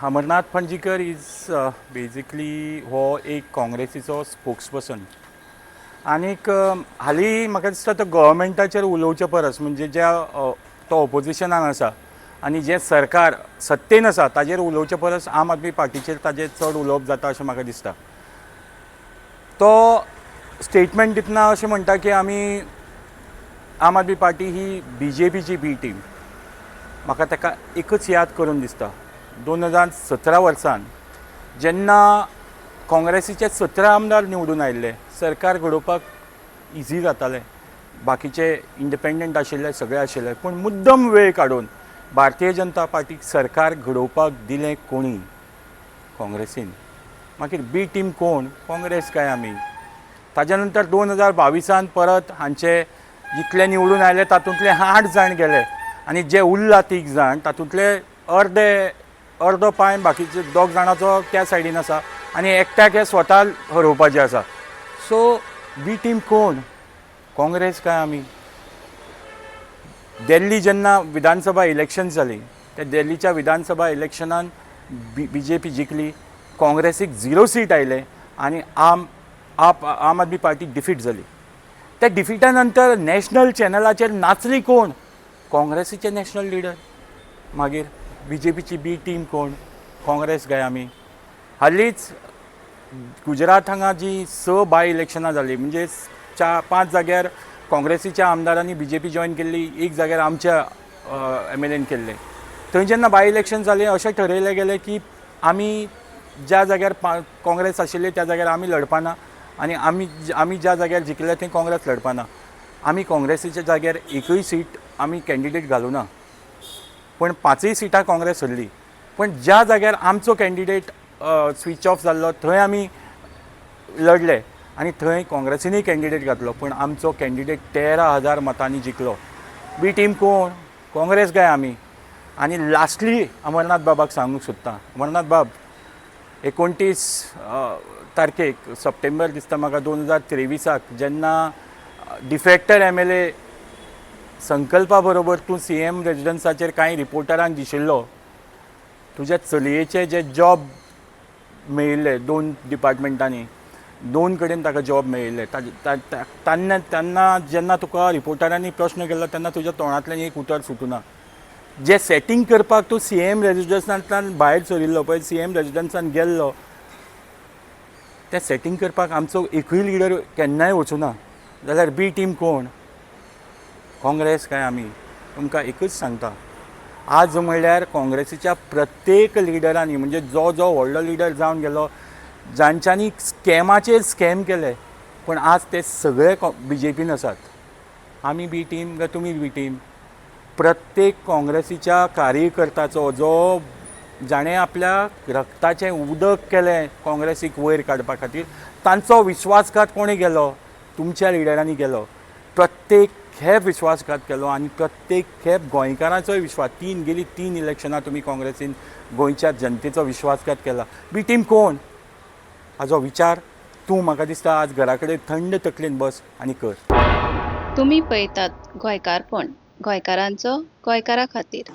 Amarnath पणजीकर is basically हो एक काँग्रेसीचो spokesperson आनीक हालीं म्हाका दिसता तो गव्हर्मेंटाचेर उलोवचे परस म्हणजे ज्या तो ओपोजिशनान आसा आनी जें सरकार सत्तेन आसा ताजेर उलोवचे परस आम आदमी पार्टीचेर ताजेर चड उलोवप जाता अशें म्हाका दिसता. तो स्टेटमेंट दितना अशें म्हणटा की आमी आम आदमी पार्टी ही बीजेपीची बी टीम. म्हाका ताका एकच याद करून दिसता, 2017 वर्सान जेन्ना काँग्रेसीचे 17 आमदार निवडून आयिल्ले, सरकार घडोवपाक इजी जातालें, बाकीचे इंडिपेंडंट आशिल्ले, सगळे आशिल्ले, पूण मुद्दम वेळ काडून भारतीय जनता पार्टीक सरकार घडोवपाक दिलें कोणी? काँग्रेसीन. मागीर बी टीम कोण? काँग्रेस काय आमी? ताज्या नंतर 2022 परत हांचे जितले निवडून आयले तातूंतले 8 जाण गेले आनी जे उरला 3 जाण तातूंतले अर्दे अर्दो पांय बाकीचे 2 जाणाचो त्या सायडीन आसा आनी एकट्याक हे स्वता हरोवपाचे आसा. सो बी टीम कोण? काँग्रेस काय आमी? दिल्ली जेन्ना विधानसभा इलेक्शन जाली त्या दिल्लीच्या विधानसभा इलेक्शनान बी जे पी जिखली, काँग्रेसीक 0 सीट आयले आनी आम आम आदमी पार्टी डिफीट जाली. त्या डिफिटा नंतर नॅशनल चॅनलाचेर नाचली कोण? काँग्रेसीचे नॅशनल लिडर. मागीर बी जे पीची बी टीम कोण? काँग्रेस काय आमी? हालींच गुजरात हांगा जी 6 बाय इलेक्शनां जालीं, म्हणजे 4-5 जाग्यार काँग्रेसीच्या आमदारांनी बी जे पी जॉयन केल्ली, 1 जाग्यार आमच्या एम एल एन केल्लें. थंय जेन्ना बाय इलेक्शन जालें अशें ठरयलें गेलें की आमी ज्या जाग्यार काँग्रेस आशिल्ली त्या जाग्यार आमी लढपाना आनी आमी ज्या जाग्यार जिखले थंय काँग्रेस लढपाना. आमी काँग्रेसीच्या जाग्यार एकूय सीट आमी कॅन्डिडेट घालूं ना, पूण 5 सिटां काँग्रेस हरली. पूण ज्या जाग्यार आमचो कॅन्डिडेट स्विच ऑफ जाल्लो थंय आमी लढले आनी थंय काँग्रेसीनूय कॅन्डिडेट घातलो, पूण आमचो कॅन्डिडेट 13,000 मतांनी जिखलो. बी टीम कोण? काँग्रेस काय आमी? आनी लास्टली अमरनाथ बाबाक सांगूंक सोदता, अमरनाथ बाब 29 तारखेक सप्टेंबर दिसता म्हाका 2023 जेन्ना डिफेक्टर एम एल ए संकल्पा बरोबर तूं सी एम रेजिडन्साचेर कांय रिपोर्टरांक दिशिल्लो, तुज्या चलयेचे जे जॉब मेळिल्ले 2 डिपार्टमेंटांनी, 2 कडेन ताका जॉब मेळिल्ले, तेन्ना जेन्ना तुका रिपोर्टरांनी प्रश्न केलो तेन्ना तुज्या तोंडांतल्यान एक उतर सुटूना. जे सेटींग करपाक तूं सी एम रेजिडन्सांतल्यान भायर सरिल्लो पळय, सी एम रेजिडन्सान गेल्लो, तें सेटींग करपाक आमचो एकूय लिडर केन्नाय वचूना. जाल्यार बी टीम कोण? काँग्रेस काय आमी? तुमकां एकूच सांगता, आज म्हणल्यार काँग्रेसीच्या प्रत्येक लिडरांनी, म्हणजे जो जो व्हडलो लिडर जावन गेलो, जांच्यांनी स्कॅमाचेर स्कॅम केले, पूण आज ते सगळे बी जे पीन आसात. आमी बी टीम काय तुमी बी टीम? प्रत्येक काँग्रेसीच्या कार्यकर्त्याचो जो जाणें आपल्या रक्ताचें उदक केलें काँग्रेसीक वयर काडपा खातीर, तांचो विश्वासघात कोणें केलो? तुमच्या लिडरांनी केलो. प्रत्येक खेप विश्वासघात केलो आनी प्रत्येक खेप गोंयकारांचोय विश्वास. गेली 3 इलेक्शनां तुमी काँग्रेसीन गोंयच्या जनतेचो विश्वासघात केला. बी टीम कोण? हाजो विचार तूं म्हाका दिसता आज घरा कडेन थंड तकलेन बस आनी कर. तुमी पळयतात गोंयकारपण, गोंयकारांचो गोंयकारा खातीर.